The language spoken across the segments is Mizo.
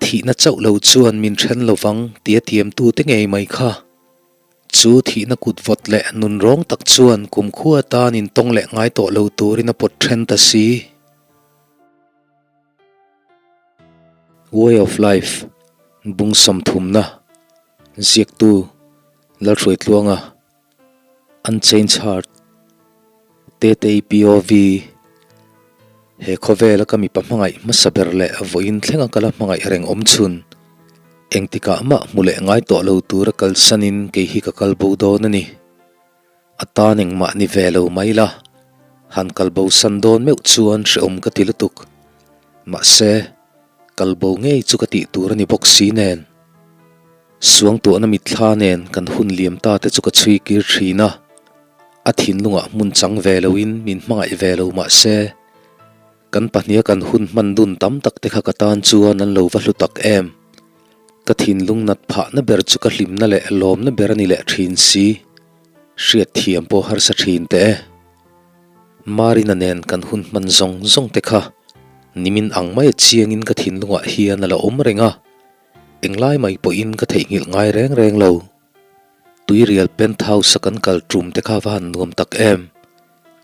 Thihna chauh lo chuan min then lovang tia tiamtute ngei mai kha. Chu thihna kut vawt leh nunrawng tak chuan kumkhua atan intawng leh ngai tawh lo turin a pawt then ta si. Way of Life, Bung sawmthumna, Ziaktu, Lalhruaitluanga, Unchanged Heart, Tetei POV, He khawvela ka mipa hmangaih hmasa ber leh vawiin thlenga ka la hmangaih reng awm chhun, engtikah mah hmu leh ngai tawh lo tura kalsanin kei hi ka kal bo dawn a ni. A tan engmah ni ve lo mai la, han kal bo san dawn meuh chuan hrehawm ka ti lutuk. Mahse, kal bo ngei chu ka tih tur a ni bawk si nen. Suangtuahna mitthla nen kan hun liam ta te chu ka chhui kir thin a, a thinlungah hmun chang ve loin min hmangaih ve lo mahse, kan pahniha kan hun hman dun tam tak te kha ka tan chuan an lo va hlu tak em. Ka thinlung nat phahna ber chu ka hlimna leh lawmna ber a ni leh thin si. Hriat thiam pawh harsa thin teh e. Marina nen kan hun hman zawng zawng te kha nimin ang mai a chiangin ka thinlungah hian a la awm reng a, englai mai pawhin ka theihnghilh ngai reng reng lo. Tuirial penthouse a kan kal tum te kha va han nuam tak em.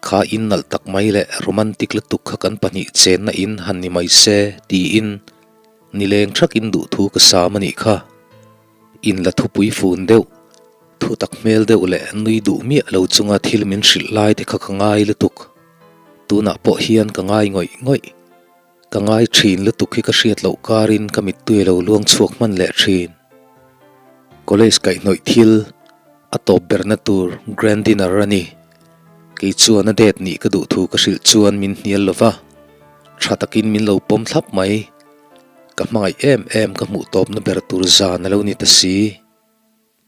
Kha in nalh tak mai leh romantic lutuk kha kan pahnih chenna in han ni mai se tiin nileng thakin duhthu ka sam a nih kha. In la thupui fun deuh, thu tak hmel deuh leh nui duh miah lo chunga thil min hrilh lai te kha ka ngai lutuk. Tunah pawh hian ka ngai ngawih ngawih. Ka ngai thin lutuk hi ka hriat loh karin ka mittui a lo luang chhuak hman leh thin. College kaihhnawih thil a tawp berna tur Grand Dinner a ni. Kei chuan a date nih ka duh thu ka hrilh chuan min hnial lo va, tha takin min lo pawm thlap mai. Ka hmangaih em em ka hmuh tawpna ber tur zan a lo ni ta si.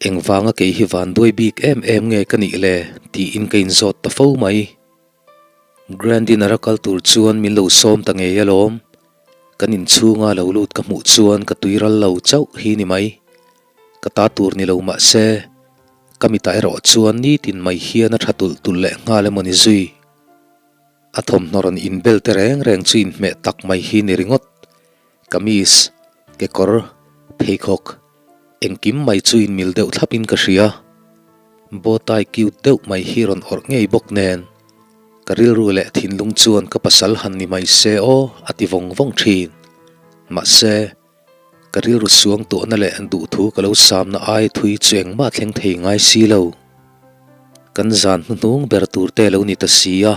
Engvanga kei hi van duai bik em em nge ka nih le tiin ka inzawt ta fo mai. Grand Dinner a kal tur chuan min lo sawm ta ngei alawm. Kan inchhunga lo lut ka hmuh chuan ka tui ral lo chauh hi ni mai. Ka ta tur ni lo mah se, ka mitah erawh chuan nitin mai hian a tha tulh tulh leh nghal emaw ni zui. A thawmhnaw rawn inbel te reng reng chu inhmeh tak mai hi ni ringawt. Kamis, kekawr, pheikhawk, engkim mai chu inmil deuh thlapin ka hria. Bow tie cute deuh mai hi rawn awrh ngei bawk nen, ka rilru leh thinlung chuan ka pasal han ni mai se aw a ti vawng vawng thin. Mahse, ka rilru suang tuahna leh duhthu ka lo samna ai thui chu engmah thleng thei ngai si lo. Kan zan hnuhnung ber tur te lo ni ta si a,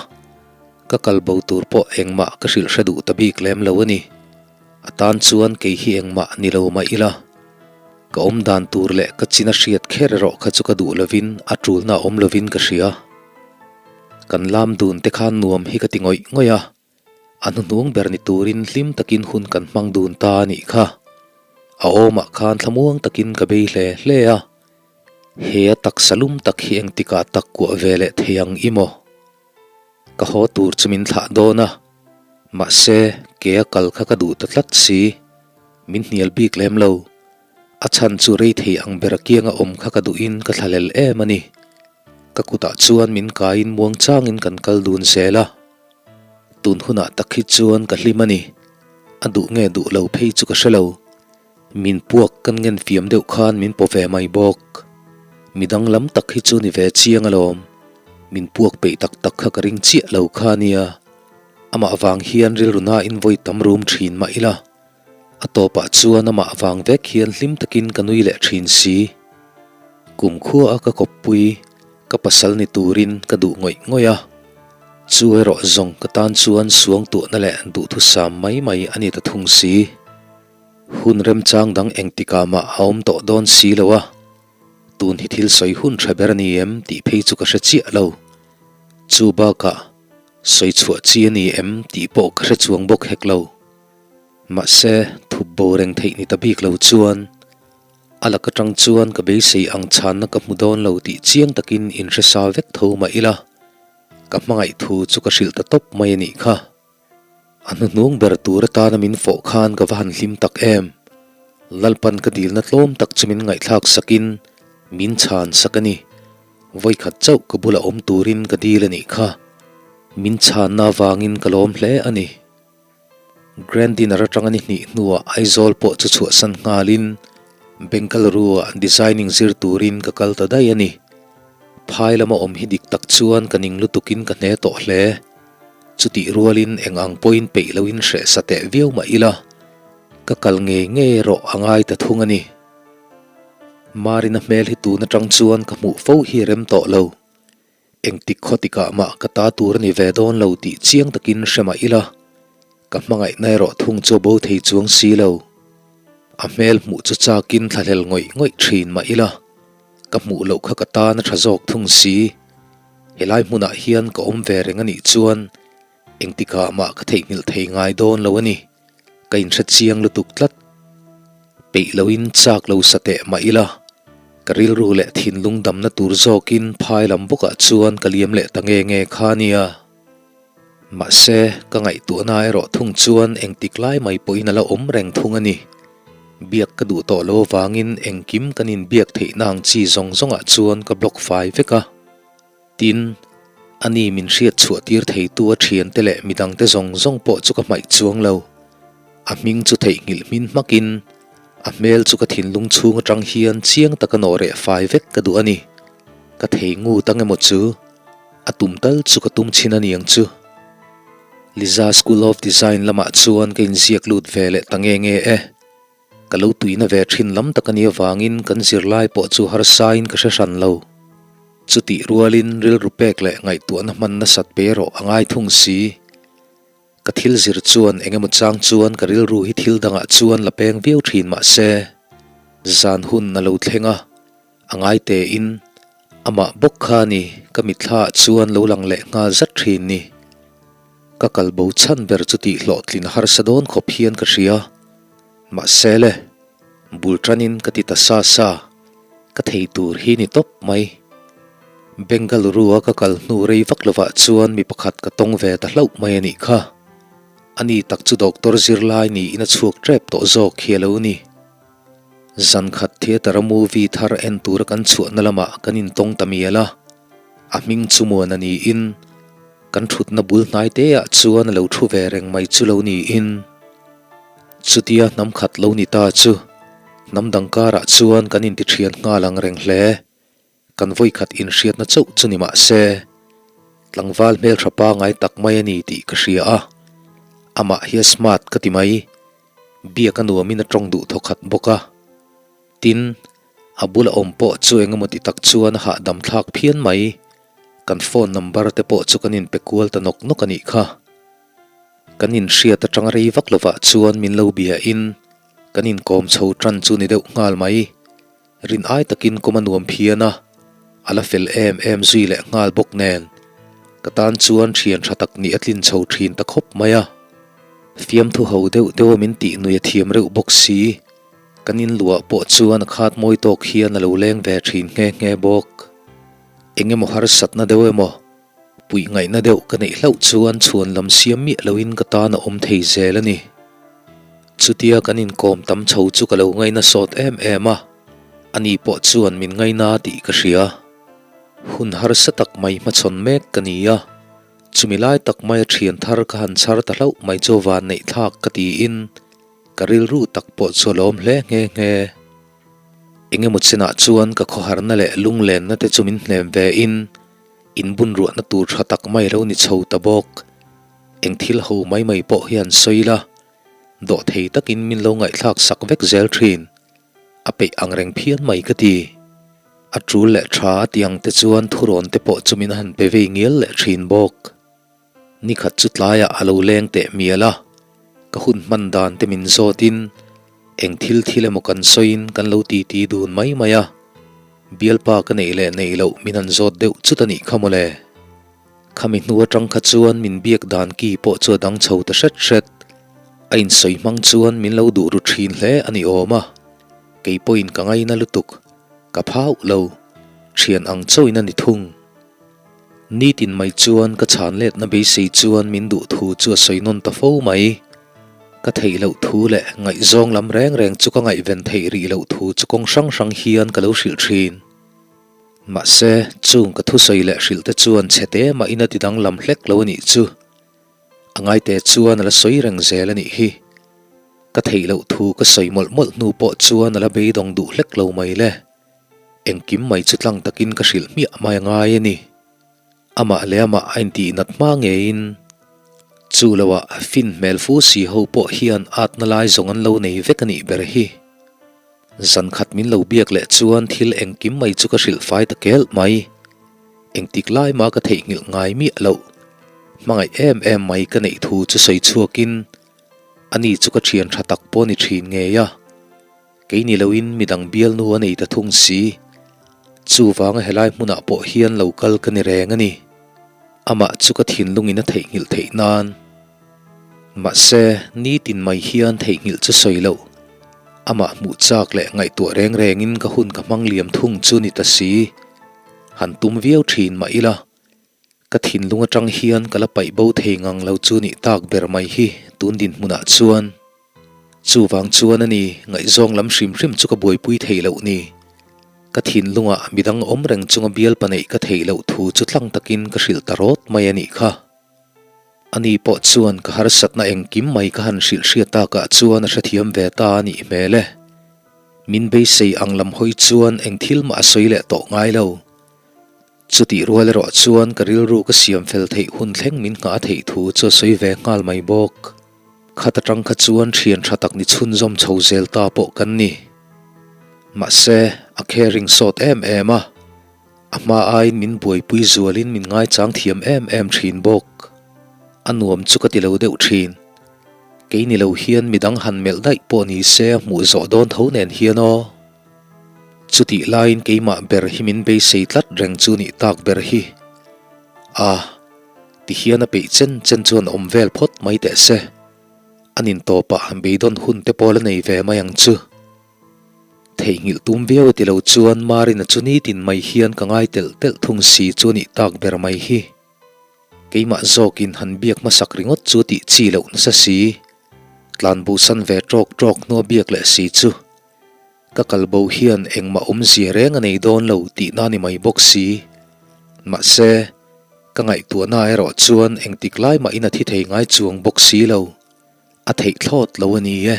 ka kal bo tur pawh engmah ka hrilh hre duh ta bik lem lo a ni. A tan chuan kei hi engmah ni lo mah ila, ka awm dan tur leh ka chin a hriat kher erawh kha chu ka duh lovin a tulna a awm lovin ka hria. Kan lam dun te khan nuam hi ka ti ngawih ngawih a, a hnuhnung ber ni turin hlim takin hun kan hmang dun ta a nih kha. A awmah khan thlamuang takin ka bei hle hle a, he a taksa lum tak hi engtikah tak kuah ve leh thei ang i maw? Ka haw tur chu min thlah dawn a, mahse ke a kal kha ka duh ta tlat si. Min hnial bik lem lo. A chhan chu rei thei ang ber a kianga awm kha ka duhin ka thlalel em a ni. Ka kutah chuan min kaiin muang changin kan kal dun zel a. Tun hunah tak hi chuan ka hlim a ni. A duh nge duh lo phei chu ka hre lo. Min puak kan ngen fiam deuh khan min paw ve mai bawk. Mi danglam tak hi chu ni ve chiang alawm. Min puak peih tak tak kha ka ring chiah lo kha nia. Amah vang hian rilru nain vawi tam rum thin mah ila. A tawpah chuan amah vang vek hian hlim takin ka nui leh thin si. Kumkhua a ka kawppui, ka pasal ni turin ka duh ngawih ngawih a. Chu erawh zawng ka tan chuan suangtuahna leh duhthusam mai mai a ni ta thung si. Hun remchang dang engtikah mah a awm tawh dawn si lo a, tun hi thil sawi hun tha ber a ni em tih phei chu ka hre chiah lo. Chu bakah sawi chhuah chi a ni em tih pawh ka hre chuang bawk hek lo. Mahse, thup bo reng theih ni ta bik lo chuan a lak atang chuan ka beisei ang chhanna ka hmu dawn lo tih chiang takin inhre sa vek tho mah ila, ka hmangaih thu chu ka hrilh ta tawp mai a nih kha. A hnuhnung ber tur atana min fawh khan ka va han hlim tak em! Lalpan ka dilna tlawm tak chu min ngaihthlak sakin min chhan sak a ni. Vawikhat chauh ka bula awm turin ka dil a nih kha. Min chhanna avangin ka lawm hle a ni. Grand Dinner atanga ni hnih hnuah Aizawl pawh chu chhuahsan nghalin Bengaluru-ah designing zir turin ka kal ta daih a ni. Phai lama awm hi dik tak chuan ka ning lutukin ka hne tawh hle. Chutih rualin eng ang pawhin peih loin hreh sa teh viau mah ila, ka kal ngei ngei erawh a ngai ta thung a ni. Marina hmel hi tun atang chuan ka hmuh fo hi rem tawh lo. Engtik khaw tikah mah ka ta tur a ni ve dawn lo tih chiang takin hre mah ila, ka hmangaihna erawh thung chu a bo thei chuang si lo. A hmel hmuh chu chakin thlahlel ngawih ngawih thin mah ila, ka hmuh loh kha ka tan a tha zawk thung si. Helai hmunah hian ka awm ve reng a nih chuan Engtikah mah ka theihnghilh thei ngai dawn lo a ni. Ka inhre chiang lutuk tlat. Peih loin chak lo sa teh mah ila, ka rilru leh thinlung damna tur zawkin phai lam bawkah chuan ka liam leh ta nge nge kha nia. Mahse, ka ngaihtuahna erawh thung chuan engtik lai mai pawhin a la awm reng thung a ni. Biak ka duh tawh lo avangin engkim kan inbiak theihna ang chi zawng zawngah chuan ka block fai vek a. Tin, ani min hriat chhuah tir theitu a thiante leh midangte zawng zawng pawh chu ka hmaih chuang lo. A hming chu theihnghilh hmin hmakin, a hmel chu ka thinlung chhung atang hian chiang taka nawh reh fai vek ka duh a ni. Ka thei ngut ang emaw chu, a tum tal chu ka tum chhin a niang chu. Liza School of Design lamah chuan ka inziak lut ve leh ta nge nge e. Ka lo tuina ve thin lam tak a nih avangin kan zirlai pawh chu harsain ka hre hran lo. Chutih rualin rilru pek leh ngaihtuahna hman nasat pe erawh a ngai thung si. Ka thil zir chuan eng emaw chang chuan ka rilru hi thil dangah chuan la peng viau thin mah se, zan hun a lo thleng a, a ngai tein amah bawk kha a ni ka mitthla ah chuan lo lang leh nghal zat thin ni. Ka kal bo chhan ber chu tih hlawhtlin a harsa dawn khawp hian ka hria. Mahse le, bul tanin ka ti ta sa sa, ka thei tur hi ni tawp mai. Bengaluru-a ka kal hnu rei vak lovah chuan mi pakhat ka tawng ve ta hlauh mai a nih kha. Ani tak chu doctor zirlai niin a chhuak tep tawh zawk hi a lo ni. Zan khat theatre-a movie thar en tura kan chhuahna lamah kan intawng ta mial a, a hming chu muan a niin kan thutna bul hnai teah chuan a lo thu ve reng mai chu lo niin. Chutia hnam khat lo ni ta chu hnam dang karah chuan kan intithian nghal ang reng hle. Kan vawikhat inhriatna chauh chu ni mah se, tlangval hmeltha pangai tak mai a ni tih ka hria a, amah hi a smart ka ti mai. Biak a nuamin a tawng duh thawkhat bawk a. Tin, a bula awm pawh chu eng emaw ti tak chuan a hahdam thlak phian mai. Kan phone number te pawh chu kan inpe kual ta nawk nawk a nih kha. Kan inhriat atang rei vak lovah chuan min lo biain kan inkawm chho tan chu ni deuh nghal mai. Rin ai takin kawm a nuam phian a, a la fel em em zui leh nghal bawk nen ka tan chuan thian tha tak nih a tlin chho thin ta khawp mai a. Fiamthu ho deuh deuh a min tih nui a thiam reuh bawk si, kan inluah pawh chuan a khat mawi tawk hian a lo leng ve thin nghe nghe bawk. Eng emaw harsatna deuh emaw Puih ngaihna deuh ka neih hlauh chuan chhuan lam siam miah loin ka tan a awm thei zel a ni. Chutia kan inkawm tam chho chu ka lo ngaina sawt em em a, ani pawh chuan min ngaina tih ka hria. Hun harsa tak mai hmachhawn mek ka ni a, chumi lai tak maia thian thar ka han chhar ta hlauh mai chu van neih thlak ka tiin ka rilru tak pawh chu a lawm hle nghe nghe. Engemaw chinah chuan ka khawharna leh lunglenna te chu min hnem ve in, Inbun ruahna tur tha tak mai lo ni chho ta bawk. Eng thil ho mai mai pawh hian sawi la, dawh thei takin min lo ngaihthlak sak vek zel thin. A peih ang reng phian mai ka ti. A tul leh tha a ti ang te chuan thurawn te pawh chu min han pe vei ngial leh thin bawk. Nikhat chu tlaiah a lo leng teh mial a, ka hun hman dan te min zawtin eng thil thil emaw kan sawiin kan lo titi dun mai mai a, bialpa ka neih leh neih loh min han zawt deuh chut a nih kha mawle. Khami hnu atang kha chuan min biak dan ki pawh chu a dang chho ta hret hret. A insawi hmang chuan min lo duh ru thin hle a ni awm a, kei pawhin ka ngaina lutuk, ka phauh lo, thian ang chauhin a ni thung. Nitin mai chuan ka chhan letna beisei chuan min duh thu chu a sawi nawn ta fo mai. Ka theih loh thu leh ngaihzawng lam reng reng chu ka ngaihven theih rih loh thu chu kawng hrang hrang hian ka lo hrilh thin. Mahse, chung ka thusawi leh hrilh te chuan chhe te mahin a ti danglam hlek lo a nih chu. A ngaite chuan a la sawi reng zel a nih hi. Ka theih loh thu ka sawi mawlh mawlh hnu pawh chuan a la beidawng duh hlek lo mai le. Engkim mai chu tlang takin ka hrilh hmiah mai a ngai a ni. Amah leh amah a intih nat hma ngeiin chu loah fin hmel fu si ho pawh hian atna lai zawng an lo nei vek a nih ber hi. Zan khat min lo biak leh chuan thil engkim mai chu ka hrilh fai ta kelh mai. Engtik lai mah ka theihnghilh ngai miah loh. Hmangaih em em mai ka neih thu chu sawi chhuakin ani chu ka thian tha tak pawh ni thin ngei a. Kei ni loin midang bialnu a nei ta thung si. Chuvanga helai hmunah pawh hian lo kal ka ni reng a ni. Amah chu ka thinlungin a theihnghilh theih nan. Mahse, nitin mai hian theihnghilh chu sawi loh. Amah hmuh chak leh ngaihtuah reng rengin ka hun ka hmang liam thung chu ni ta si. Han tum viau thin mah ila. Ka thinlung atang hian ka la paih bo thei ngang lo chu nih tak ber mai hi tun dinhmunah chuan. Chuvang chuan a ni, ngaihzawng lam hrim hrim chu ka buaipui thei loh ni. Ka thinlungah midang awm reng chunga bialpa neih ka theih loh thu chu tlang takin ka hrilh ta rawt mai a nih kha. Ani pawh chuan ka harsatna engkim mai ka han hrilh hriat takah chuan a hrethiam ve ta a nih hmel e. Min beisei ang lam hawi chuan eng thil mah a sawi leh tawh ngai lo. Chutih rual erawh chuan ka rilru ka siam fel theih hun thleng min nghah a theih thu chu a sawi ve nghal mai bawk. Khat atang kha chuan thian tha tak ni chhunzawm chho zel ta pawh kan ni. Mahse, a caring sawt em em a, a hma aiin min buaipui zualin min ngaichang thiam em em thin bawk. A nuam chu ka ti lo deuh thin. Kei ni lo hian midang han melh daih pawh ni se a hmuh zawh dawn tho nen hian aw. Chutih laiin keimah ber hi min beisei tlat reng chu nih tak ber hi. A, tihian a peih chen chen chuan awm vel phawt mai teh se. An intawpah beidawn hun te pawh la nei ve mai ang chu. Theihnghilh tum viau e ti lo chuan Marina chu nitin mai hian ka ngai telh telh thung si chu nih tak ber mai hi. Keimah zawkin han biak hmasak ringawt chu tih chi loh nasa si. Tlanbosan ve ṭawk ṭawk hnua biak leh si chu. Ka kalbo hian engmah awmzia reng a nei dawn lo tihna ni mai bawk si. Mahse, ka ngaihtuahna erawh chuan engtik lai mahin a thi thei ngai chuang bawk si lo. A theih thlawt lo a ni e.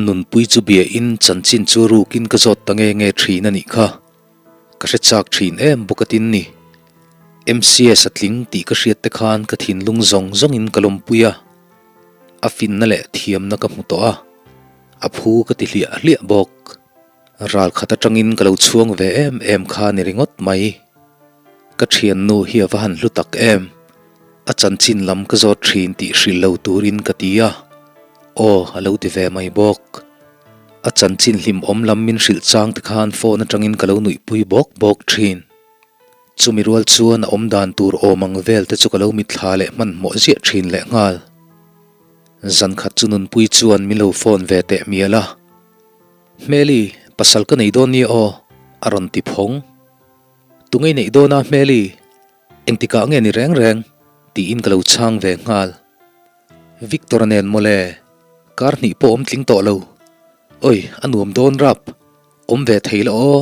Nunpui chu biain chanchin chu rukin ka zawt ta nge nge thin a nih kha. Ka hre chak thin em bawk a tin ni. MCS a tling tih ka hriat te khan ka thinlung zawng zawngin ka lawmpui a. A finna leh thiamna ka hmu tawh a. A phu ka ti hliah hliah bawk. Ral khat atangin ka lo chhuang ve em em kha ni ringawt mai. Ka thiannu hi a va han hlu tak em. A chanchin lam ka zawt thin tih hrilh lo turin ka ti a. Aw a lo ti ve mai bawk. A chanchin hlimawm lam min hrilh chang te khan phone atangin ka lo nuihpui bawk bawk thin. Chumi rual chuan a awmdan tur awm ang vel te chu ka lo mitthla leh hmanhmawh ziah thin lehnghal. Zan khat chu Nunpui chuan min lo phone ve teh mial a. Hmeli, pasal ka nei dawn nia aw, a rawn ti phawng. Tungei neih dawn a Hmeli? Engtikah nge ni reng reng? tiin ka lo chhang ve nghal. Victor-a nen mawle, kar hnih pawh awm tling tawh lo. Oi, a nuam dawn rap, awm ve thei la aw,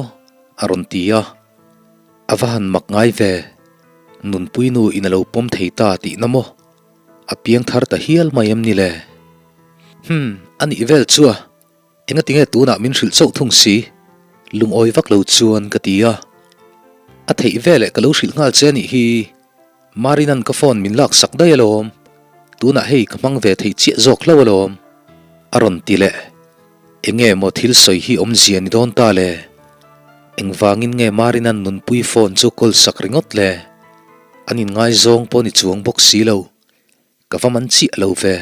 a rawn ti a. A va han mak ngai ve, Nunpui nu in a lo pawm thei ta tihna maw? A piang thar ta hial mai em ni le? Hum, a nih vel chu a, engati nge tunah min hrilh chauh thung si? Lungawi vak lo chuan ka ti a. A theih veleh ka lo hrilh nghal che a nih hi, Marina'n ka phone min lak sak daih alawm, tunah hei ka hmang ve theih chiah zawk hlauh alawm, a rawn ti leh. Enge maw thil sawi hi awmzia ni dawn ta le? Engvangin nge Marina'n nunpui phone chu kawl sak ringawt le? An inngaizawng pawh ni chuang bawk si lo, ka va man chiah lo ve.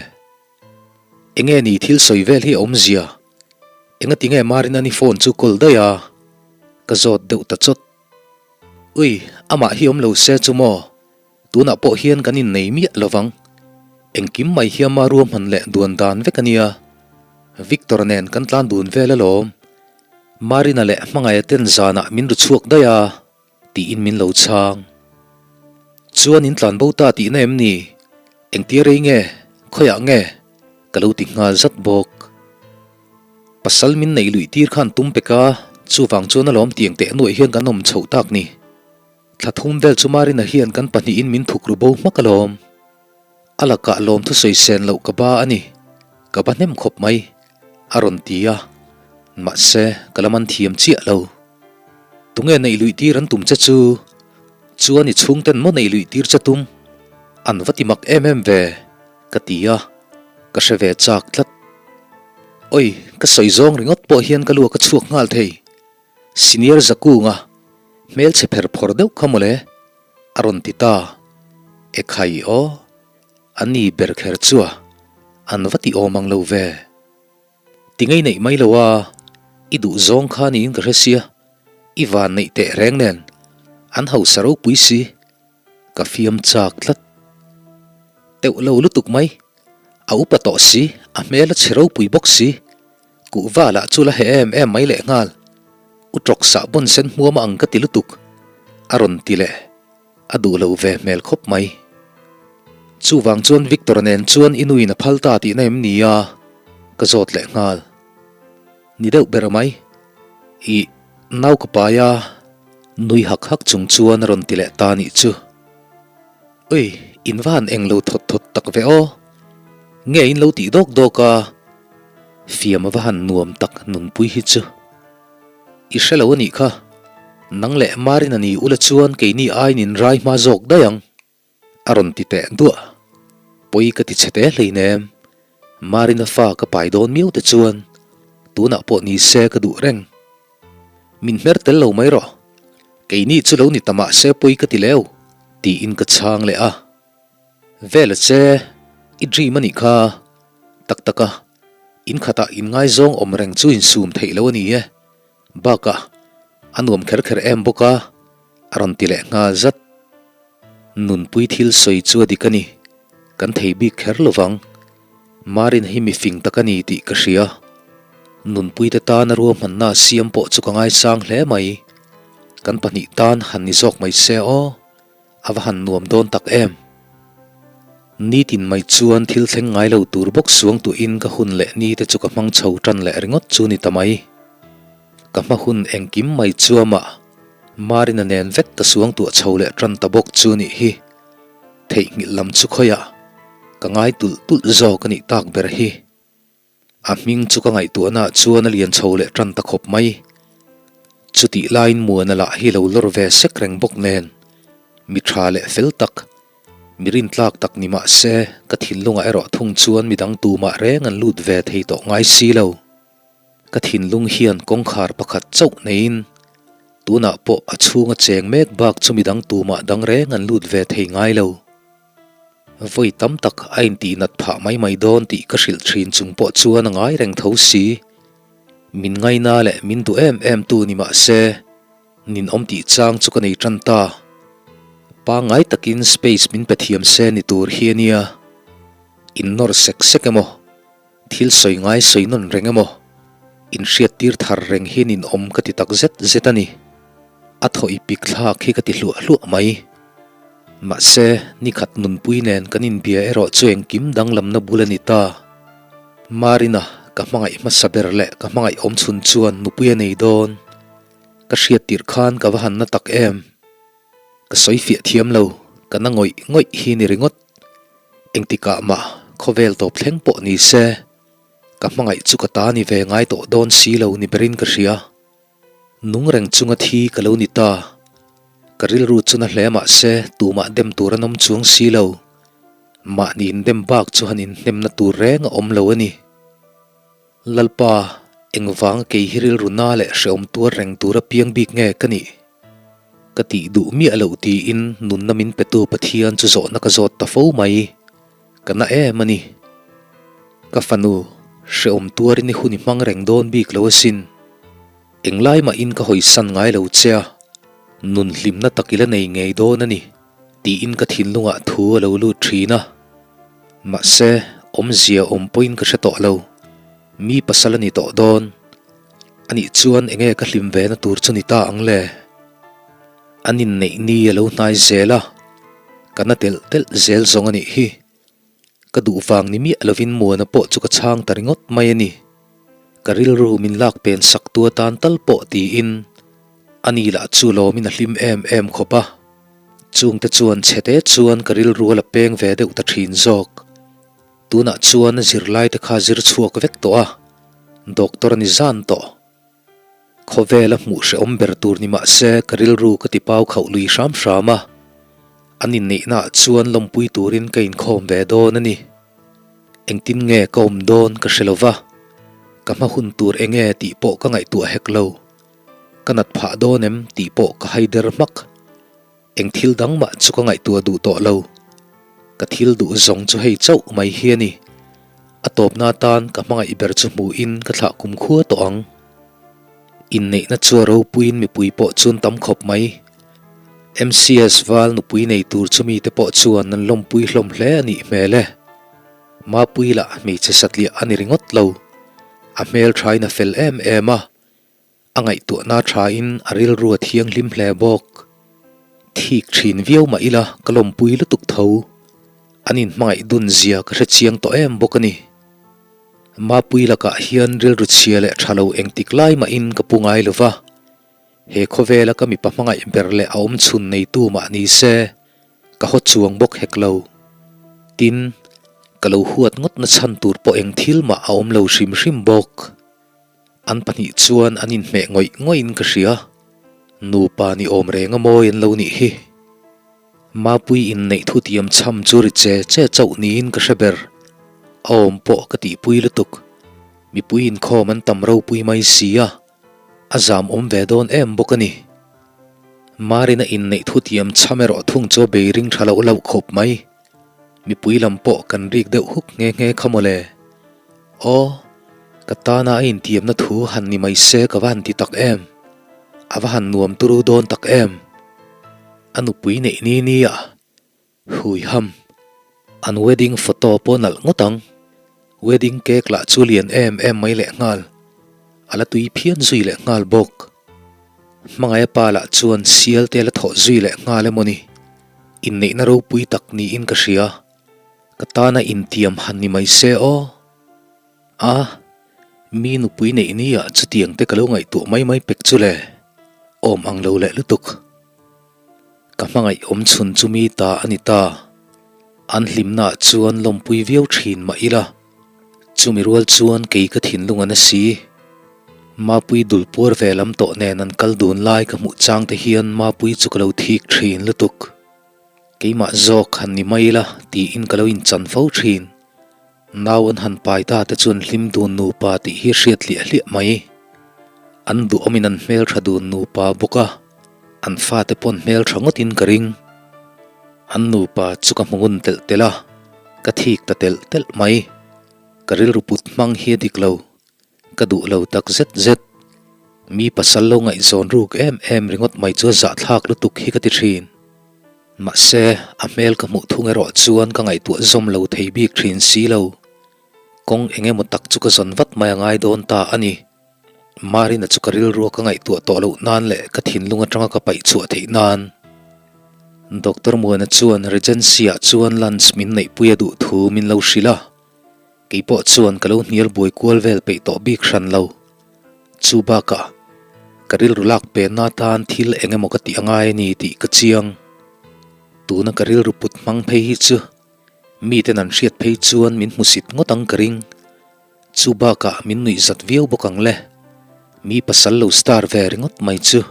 Enge ni thil sawi vel hi a awmzia? Engati nge Marina'n i phone chu kawl daih a? Ka zawt deuh ta chawt. Ui, amah hi awm lo se chu maw? Tunah pawh hian kan innei miah lo vang. Engkim mai hi ama ruahman leh duan dan vek a nia. Victor nen kan tlan dun vel alawm. Marina leh Hmangaia ten zanah min ru chhuak daih a, tiin min lo chhang. Chuan in tlan bo ta tihna em ni? Engtia rei nge? Khawiah nge? Ka lo ti nghal zat bawk. Pasal min neih luih tir khan tum pek a, chuvang chuan alawm tiang teh nuaih hian kan awm chhoh tak ni. Thla thum vel chu Marina hian kan pahnihin min thuk ru bo hmak alawm. A lakah lawmthu sawi sen loh ka ba a ni, ka ba hnem khawp mai, a rawn ti a, mahse ka la man thiam chiah lo. Tunge neih luih tir an tum che chu? Chuan i chhungten maw neih luih tir che tum? An va ti mak em em ve, ka ti a, ka hre ve chak tlat. Oi, ka sawi zawng ringawt pawh hian ka luak a chhuak nghal thei. Senior Zakunga, hmelchhe pher phawr deuh kha mawle, a rawn ti ta. Ekhai aw, a ni ber kher chu a, an va ti awm ang lo ve. Ti ngei neih mai lo a, i duh zawng kha niin ka hre sia, i van neih teh reng nen, an hausa ropui si, ka fiam chak tlat. Teuh lo lutuk mai, a upa tawh si, a hmel a chhe ropui bawk si, kuhva lah chu la heh em em mai lehnghal, u tawk sah bawn sen hmuam a ang ka ti lutuk, a rawn ti leh. A duh lo ve hmel khawp mai. Chuvang chuan Victor-a nen chuan i nuin a phal ta tihna em ni a? Ka zawt leh nghal. Ni deuh ber mai. Ih, nau ka pai a, nui hak hak chung chuan a rawn ti leh ta nih chu. Ui, in va han eng lo thawt thawt tak ve aw. Nge in lo tih dawk dawk a? Fiam a va han nuam tak nunpui hi chu. I hre lo a nih kha. Nang leh Marina ni ula chuan keini aiin in rai hma zawk daih ang. A rawn ti teh duah. Pawi ka ti chhe te hleinem. Marina fa ka pai dawn miau te chuan tunah pawh ni se ka duh reng. Min hmer tel lo mai rawh. Keini chu lo ni ta mah se pawi ka ti leu, tiin ka chhang leh a. Vela che, i dream a nih kha. Tak tak a, in khatah inngaizawng awm reng chu insum theih lo a ni e. Bakah, a nuam kher kher em bawk a, a rawn ti leh nghal zat. Nunpui thil sawi chu a dik a ni, kan thei bik kher lo vang. Marin hi mi fing tak a ni tih ka hria. Nunpuite tana ruahmanna a siam pawh chu ka ngaisang hle mai. Kan pahnih tan han ni zawk mai se aw. A va han nuam dawn tak em! Nitin mai chuan thil thleng ngai lo tur bawk suang tuin ka hun leh ni te chu ka hmang chho tan leh ringawt chu ni ta mai. Ka hma hun engkim mai chuamah Marina nen vek ka suang tuah chho leh tan ta bawk chu nih hi. Theihnghilh lam chu khawiah ka ngai tulh tulh zawk a nih tak ber hi. A hming chu ka ngaihtuahna ah chuan a lian chho leh tan ta khawp mai. Chutih laiin Muana lah hi lo lawr ve sek reng bawk nen, mi tha leh fel tak, mi rintlak tak ni mah se ka thinlungah erawh thung chuan midang tumah reng an lut ve thei tawh ngai si lo. Ka thinlung hian kawngkhar pakhat chauh neiin tunah pawh a chhunga cheng mek bak chu midang tumah dang reng an lut ve thei ngai lo. Vawi tam tak a intihnat phah mai mai dawn tih ka hrilh thin chung pawh chuan a ngai reng tho si. Min ngaina leh min duh em em tu ni mah se, ninawm tih chang chu ka nei tan ta. Pangngai takin space min pe thiam se ni tur hi a nia. Innawr sek sek emaw? Thil sawi ngai sawi nawn reng emaw? Inhriattir thar reng hi ninawm ka ti tak zet zet a ni. A thaw i pik thlak hi ka ti hluah hluah mai. Mahse, nikhat nunpui nen kan inbia erawh chu engkim danglamna bul a ni ta. Marina, ka hmangaih hmasa ber leh ka hmangaih awm chhun chuan nupui a nei dawn. Ka hriattirh khan ka va han na tak em. Ka sawi fiah thiam lo, ka na ngawih ngawih hi ni ringawt. Engtikah mah khawvel tawp thleng pawh ni se, ka hmangaih chu ka ta ni ve ngai tawh dawn si lo ni berin ka hria. Nung reng chunga thi ka lo ni ta. Ka rilru chu na hle mah se tumah dem tur an awm chuang si lo. Mahni indem bak chu han inhnemna tur reng a awm lo a ni. Lalpa, engvanga kei hi rilru na leh hrehawm tuar reng tura piang bik nge ka nih? Ka tih duh miah loh tiin nunna min petu Pathian chu zawhna ka zawt ta fo mai. Ka na em a ni. Ka fanu, hrehawm tuarin i hun i hmang reng dawn bik lo asin. Englai mahin ka hawisan ngai lo che a, nun hlimna tak i la nei ngei dawn a ni, tiin ka thinlungah thu a lo lut thin a. Mahse, awmzia awm pawhin ka hre tawh lo. Mi pasal a ni tawh dawn. Anih chuan enge ka hlim ve na tur chu ni ta ang le? An inneih ni a lo hnai zel a, ka na telh telh zel zawng a nih hi. Ka duh vang ni miah lovin Muana pawh chu ka chhang ta ringawt mai a ni. Ka rilru min lak pen sak tu atan tal pawh tiin ani lah chu lawmin a hlim em em khawp a. Chungte chuan chhete chuan ka rilru a la peng ve deuh ta thin zawk. Tunah chuan a zirlaite kha zir chhuak vek tawh a, doctor a ni zan tawh. Khawvela hmuh hrehawm ber tur ni mah se ka rilru ka ti pau khauh lui hram hram a, an inneihnaah chuan lawmpui turin ka inkhawm ve dawn a ni. Engtin nge ka awm dawn ka hre lo va, ka hma hun tur eng nge tih pawh ka ngaihtuah hek lo. Ka nat phah dawn em tih pawh ka haider hmak. Eng thil dang mah chu ka ngaihtuah duh tawh lo. Ka thil duh zawng chu hei chauh mai hi a ni. A tawpna atan ka hmangaih ber chu hmuhin ka thlah kumkhua tawh ang. Inneihna chu a ropuiin mipui pawh chuan tam khawp mai. MCS val nupui nei tur chu mite pawh chuan an lawmpui hlawm hle a nih hmel e. Mapui lah hmeichhe satliah a ni ringawt lo. A hmelthain a fel em em a. A ngaihtuahna thain a rilru a thianghlim hle bawk. Thik thin viau mah ila ka lawmpui lutuk tho. An inhmangaih dun zia ka hre chiang tawh em bawk a ni. Mapui lakah hian rilru chhia leh tha lo engtik lai mahin ka pu ngai lo va. He khawvela ka mipa hmangaih ber leh a awm chhun neitu mah ni se, ka haw chuang bawk hek lo. Tin, ka lo huat ngawt na chhan tur pawh eng thil mah a awm lo hrim hrim bawk. An pahnih chuan an inhmeh ngawih ngawihin ka hria. Nupa ni awm reng a mawi an lo nih hi. Mapui inneih thutiam chham chu ri che che chauh niin ka hre ber. A awm pawh ka tihpui lutuk. Mipui inkhawm an tam ropui mai si a, a zam awm ve dawn em bawk a ni. Marina inneih thutiam chham erawh thung chu a bei ring tha loh loh khawp mai. Mipui lam pawh kan rik deuh huk nghe nghe kha mawle. Aw, ka tana a intiamna thu han ni mai se ka va han ti tak em? A va han nuam turu dawn tak em? A nupui neih ni ni a, hui ham. An wedding photo pawh nalh ngawt ang. Wedding cake lah chu lian em em mai lehnghal. A la tui phian zui lehnghal bawk. Hmangaia pa lah chuan sial te la thawh zui lehnghal emaw ni? Inneihna ropui tak niin ka hria. Ka tana intiam han ni mai se aw. A, mi nupui neih nia chutiang te ka lo ngaihtuah mai mai pek chu le. Awm ang lo leh lutuk. Ka hmangaih awm chhun chu mi ta a ni ta. An hlimnaah chuan lawmpui viau thin mah ila. Chumi rual chuan kei ka thinlung an a si. Mapui dul puar ve lam tawh nen an kal dun lai ka hmuh chang te hian Mapui chu ka lo thik thin lutuk. Keimah zawk han ni mai ila tiin ka lo inchan fo thin. Nau an han pai ta te chuan hlim dun nupa tih hi hriat hliah hliah mai. An duhawmin an hmeltha dun nupa bawk a, an fate pawn hmeltha ngawtin ka ring. An nupa chu ka hmu ngun telh telh a, ka thik ta telh telh mai. Ka rilru put hmang hi a dik lo. Ka duh lo tak zet zet. Mi pasal lo ngaihzawn ruk em em ringawt mai chu a zahthlak lutuk hi ka ti thin. Mahse, a hmel ka hmuh thung erawh chuan ka ngaihtuah zawm lo thei bik thin si lo. Kawng eng emaw tak chu ka zawn vat mai a ngai dawn ta a ni. Marina chu ka rilrua ka ngaihtuah tawh loh nan leh ka thinlung atanga ka paih chhuah theih nan. Doctor Muana chuan Regency-ah chuan lunch min neihpui a duh thu min lo hrilh a. Kei pawh chuan ka lo hnial buai kual vel peih tawh bik hran lo. Chu bakah, ka rilru lak penna atan thil eng emaw ka tih a ngai a ni tih ka chiang. Tuna ka rilru put hmang phei hi chu miten an hriat phei chuan min hmusit ngawt ang ka ring. Chu bakah min nuih zat viau bawk ang le. Mi pasal lo star ve ringawt mai chu.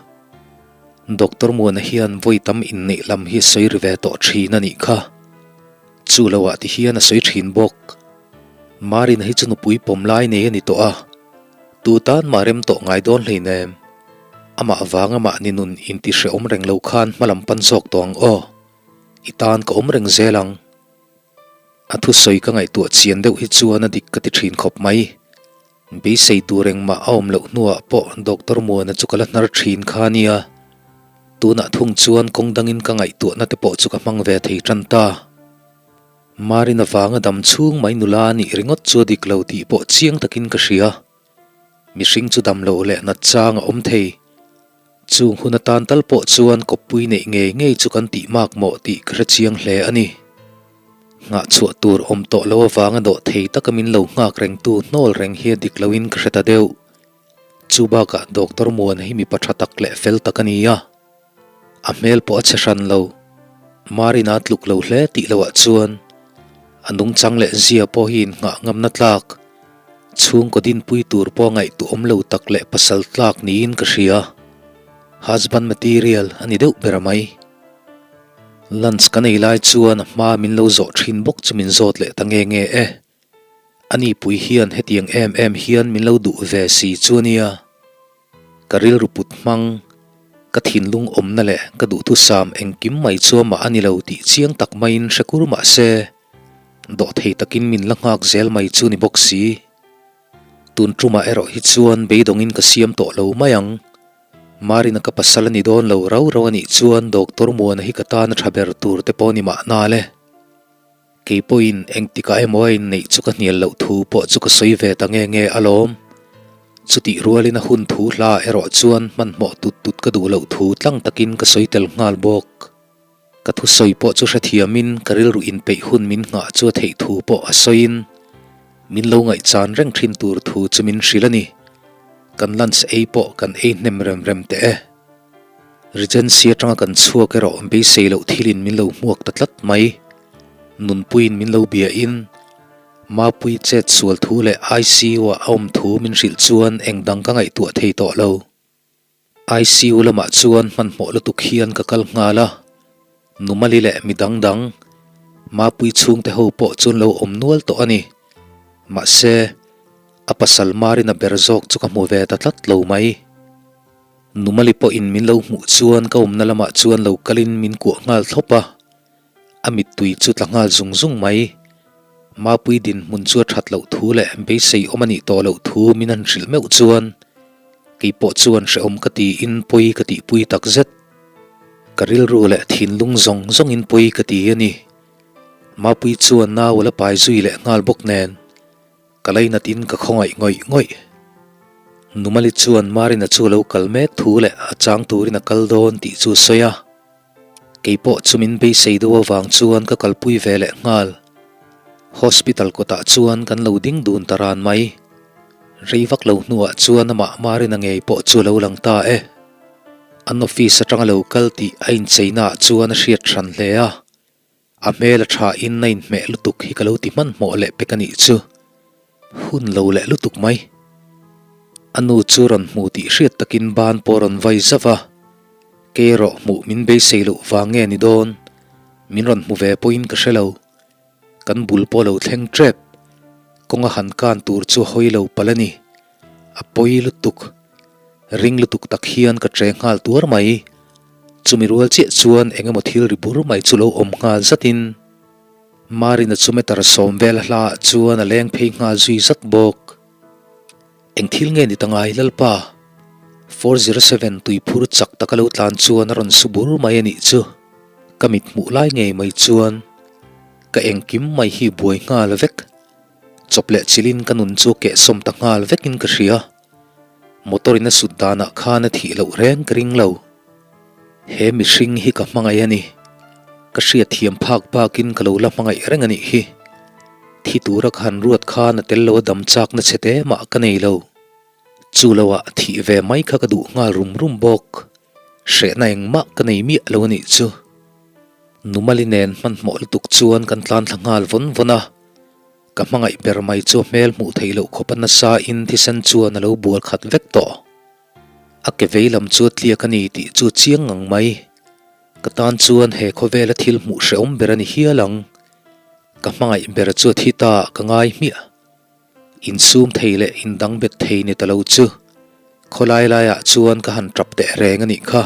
Doctor Muana hian vawi tam inneih lam hi sawi ri ve tawh thin a nih kha. Chu lo ah ti hian a sawi thin bawk. Marina hi chu nupui pawm lai nei a ni tawh a, tu tan mah rem tawh ngai dawn hleinem. Amah vang amah ni nun inti hrehawm reng lo khan hmalam pan zawk tawh ang aw. I tan ka awm reng zel ang. A thusawi ka ngaihtuah chian deuh hi chuan a dik ka ti thin khawp mai. Beisei tur engmah a awm loh hnuah pawh Doctor Muana chu ka la hnar thin kha a nia. Tunah thung chuan kawng dangin ka ngaihtuahna te pawh chu ka hmang ve thei tan ta. Marina vanga dam chhung mai nula a nih ringawt chu a dik lo tih pawh chiang takin ka hria. Mihring chu dam loh leh nat chang a awm thei. Chung hun atan tal pawh chuan kawppui neih ngei ngei chu kan tih mak mawh tih ka hre chiang hle a ni. Nghah chhuah tur awm tawh lo avanga dawh thei taka min lo nghak rengtu hnawl reng hi a dik loin ka hre ta deuh. Chu bakah Doctor Muana hi mipa tha tak leh fel tak a ni a, a hmel pawh a chhe hran lo. Marina tluk lo hle tih loah chuan a nungchang leh zia pawh hi innghah ngamna tlak, chhungkaw dinpui tur pawh ngaihtuah awm lo tak leh pasal tlak niin ka hria. Husband material a ni deuh ber mai. Lunch kan ei lai chuan a hma min lo zawh thin bawk chu min zawt leh ta nge nge e. A nipui hian hetiang em em hian min lo duh ve si chu a nia. Ka rilru put hmang, ka thinlung awmna leh ka duhthusam engkim mai chu amah a ni lo tih chiang tak maiin hre kur mah se, dawhthei takin min la nghak zel mai chu ni bawk si. Tun tumah erawh hi chuan beidawngin ka siam tawh lo mai ang. Marina ka pasal a ni dawn lo rau rau a nih chuan Doctor Muana hi ka tan a tha ber tur te pawh ni mahna le. Kei pawhin engtikah emaw a inneih chu ka hnial loh thu pawh chu ka sawi ve ta nge nge alawm. Chutih rualin a hun thu hla erawh chuan hmanhmawh tut tut ka duh loh thu tlang takin ka sawi tel nghal bawk. Ka thusawi pawh chu hrethiamin ka rilru inpeih hun min nghah chu a theih thu pawh a sawiin min lo ngaihchan reng thin tur thu chu min hrilh a ni. Kan lunch ei pawh kan ei hnem rem rem teh e. Regency atanga kan chhuak erawh beisei loh thilin min lo hmuak ta tlat mai. Nunpuiin min lo biain Mapui chet sual thu leh ICU ah a awm thu min hrilh chuan eng dang ka ngaihtuah thei tawh lo. ICU lamah chuan hmanhmawh lutuk hian ka kal nghal a, Numali leh mi dang dang Mapui chhungte ho pawh chuan lo awm nual tawh a ni. Mahse, a pasal Marina ber zawk chu ka hmu ve ta tlat lo mai. Numali pawhin min lo hmuh chuan ka awmna lamah chuan lo kalin min kuah nghal thlawp a, a mittui chu tla nghal zung zung mai. Mapui dinhmun chu a that loh thu leh beisei awm a nih tawh loh thu min han hrilh meuh chuan kei pawh chuan hrehawm ka tiin pawi ka tihpui tak zet. Ka rilru leh thinlung zawng zawngin pawi ka ti a ni. Mapui chuan nau a la pai zui leh nghal bawk nen. Ka lainat in ka khawngaih ngawih ngawih. Numali chuan Marina chu a lo kal mek thu leh a chang turin a kal dawn tih chu a sawi a. Keipawh chu min beisei deuh avang chuan ka kalpui ve leh nghal. Hospital kawtah chuan kan lo ding dun ta ran mai. Rei vak lo hnuah chuan amah Marina ngei pawh chu a lo lang ta e. An office atanga lo kal tih a incheinaah chuan a hriat hran hle a. A hmel a tha in a inhmeh lutuk hi ka lo ti hmanhmawh leh pek a nih chu. Hun lo leh lutuk mai. A nu chu rawn hmu tih hriat takin ban pawh rawn vai zauh a. Kei erawh hmuh min beisei loh vang nge ni dawn? Min rawn hmu ve pawhin ka hre lo. Kan bul pawh lo thleng tep. Kawnga han kan tur chu a hawi lo palh a ni. A pawi lutuk. Ring lutuk tak hian ka che nghal tuar mai. Chumi rual chiah chuan eng emaw thil ri bur mai chu lo awm nghal zatin Marina chu meter sawm vel a hlaah chuan a leng phei nghal zui zat bawk. Eng thil nge ni ta ngai Lalpa? 407 tuiphur chak taka lo tlan chuan a rawn su bur mai a nih chu. Ka mit hmuh lai ngei mai chuan ka engkim mai hi buai nghal vek. Chawp leh chilhin ka nun chu kehsawm ta nghal vekin ka hria. Motor in a sut danah khan a thih loh reng ka ring lo. He mihring hi ka hmangaih a ni. Ka hriatthiam phak bakin ka lo la hmangaih reng a nih hi. Thi tura ka han ruat khan a tel lo a dam chakna chhe te mah ka nei lo. Chu loah thih ve mai kha ka duh nghal rum rum bawk. Hrehna engmah ka nei miah lo a nih chu. Numali nen hmanhmawh lutuk chuan kan tlan thla nghal vawn vawn a. Ka hmangaih ber mai chu hmel hmuh theih loh khawp a nasa in thisen chuan a lo bual khat vek tawh. A ke vei lam chu a tliak a ni tih chu chiang ngang mai. Ka tan chuan he khawvela thil hmuh hrehawm ber a ni hial ang. Ka hmangaih ber chu a thi ta ka ngai hmiah. Insum thei leh indang bet thei ni ta lo chu khawlai laiah chuan ka han tap teh reng a nih kha.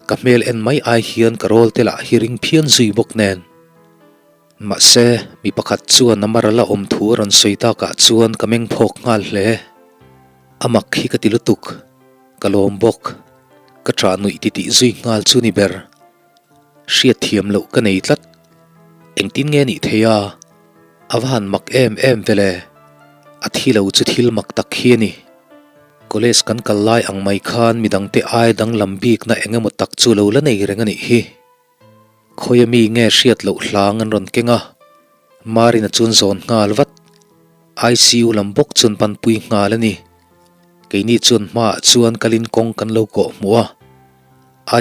Ka hmel en mai ai hian ka rawl te lah hi ring phian zui bawk nen. Mahse, mi pakhat chuan a mar a la awm thu a rawn sawi takah chuan ka meng phawk nghal hle. A mak hi ka ti lutuk, ka lawm bawk. Ka ṭah nuih titih zui nghal chu ni ber. Hriatthiam loh ka nei tlat. Engtin nge nih thei a? A va han mak em em vele. A thi lo chu thil mak tak hi a ni. College kan kal lai ang mai khan midangte ai danglam bikna eng emaw tak chu lo la nei reng a nih hi. Khawia mi nge hriat loh hlang an rawn keng a, Marina chuan zawn nghal vat. ICU lam bawk chuan panpui nghal a ni. Keini chuan hmaah chuan kalin kawng kan lo kawh hmuh a,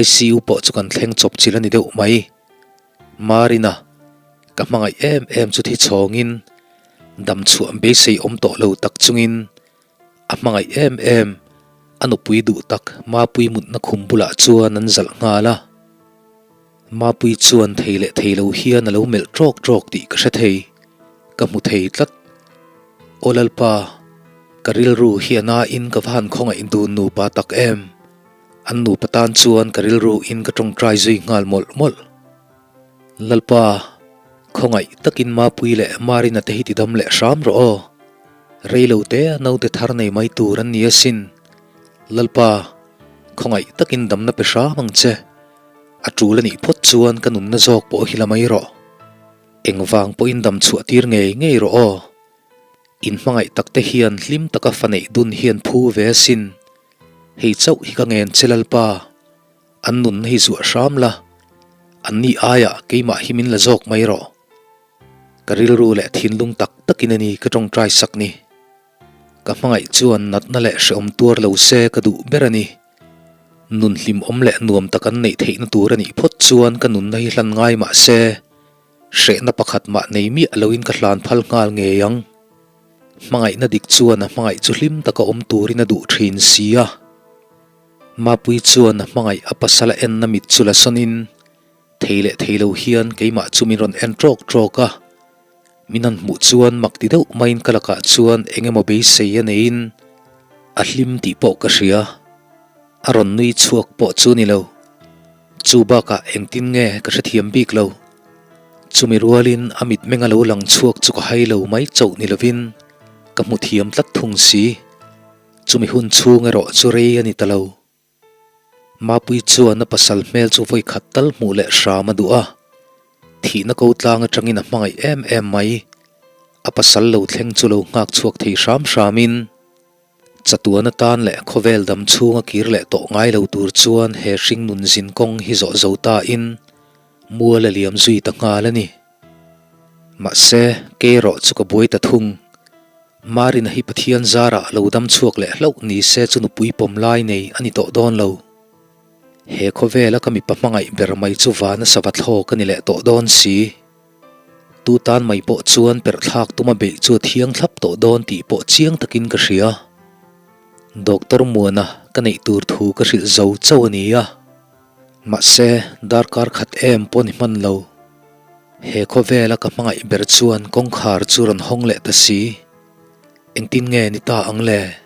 ICU pawh chu kan thleng chawp chilh a ni deuh mai. Marina, ka hmangaih em em chu thi chhawngin, dam chhuah beisei awm tawh lo tak chungin a hmangaih em em, a nupui duh tak Mapui mutna khum bulah chuan an zalh nghal a. Mapui chuan thei leh thei lo hian a lo melh ṭawk ṭawk tih ka hre thei, ka hmu thei tlat. Aw Lalpa, ka rilru hi a nain ka va han khawngaih dun nupa tak em? An nupa tan chuan ka rilru in ka ṭawngṭai zui nghal mawlh mawlh. Lalpa, khawngaih takin Mapui leh Marina te hi tidam leh hram rawh aw. Rei lo te naute thar nei mai tur an ni asin. Lalpa, khawngaih takin damna pe hram ang che. A tul a nih phawt chuan ka nunna zawk pawh hi la mai rawh. Engvang pawhin dam chhuah tir ngei ngei rawh aw. In hmangaih tak te hian hlim taka fa neih dun hian phu ve asin. Hei chauh hi ka ngen che Lalpa. An nunna hi zuah hram la. An ni aiah keimah hi min la zawk mai rawh. Ka rilru leh thinlung tak takin a ni ka tawngtai sak ni. Ka hmangaih chuan natna leh hrehawm tuar lo se ka duh ber a ni. Nun hlimawm leh nuam tak an neih theihna tur a nih phawt chuan ka nunna hi hlan ngai mah se, hrehna pakhat mah nei miah loin ka hlan phal nghal ngei ang. Hmangaihna dik chuan a hmangaih chu hlim taka awm turin a duh thin si a. Mapui chuan a hmangaih a pasal a enna mit chu la sawnin Thei leh thei lo hian keimah chu min rawn en ṭawk ṭawk a, min han hmuh chuan mak ti deuh maiin ka lakah chuan eng emaw beisei a neiin a hlim tih pawh ka hria. A rawn nui chhuak pawh chu ni lo. Chu bakah engtin nge ka hrethiam bik lo. Chumi rualin a mitmeng a lo lang chhuak chu ka hai lo mai chauh ni lovin ka hmu thiam tlat thung si. Chumi hun chhung erawh chu rei a ni ta lo. Mapui chuan a pasal hmel chu vawi khat tal hmuh leh hram a duh a, thihna ko tlang atangin a hmangaih em em mai. A pasal lo thleng chu lo nghak chhuak thei hram hramin, chatuan atan leh khawvel dam chhunga kir leh tawh ngai lo tur chuan he hring nun zin kawng hi zawh zo tain mual a liam zui ta nghal a ni. Mahse, kei erawh chu ka buai ta thung. Marina hi Pathian zarah lo dam chhuak leh hlauh ni se chu nupui pawm lai nei a ni tawh dawn lo. He khawvela ka mipa hmangaih ber mai chu vana sava thlawk a ni leh tawh dawn si. Tu tan mai pawh chuan perh thlak tuma beih chu a thiang thlap tawh dawn tih pawh chiang takin ka hria. Doctor Muana ka neih tur thu ka hrilh zo chauh a ni a. Mahse, darkar khat em pawh ni hman lo. He khawvela ka hmangaih ber chuan kawngkhar chu rawn hawng leh ta si. Engtin nge ni ta ang le?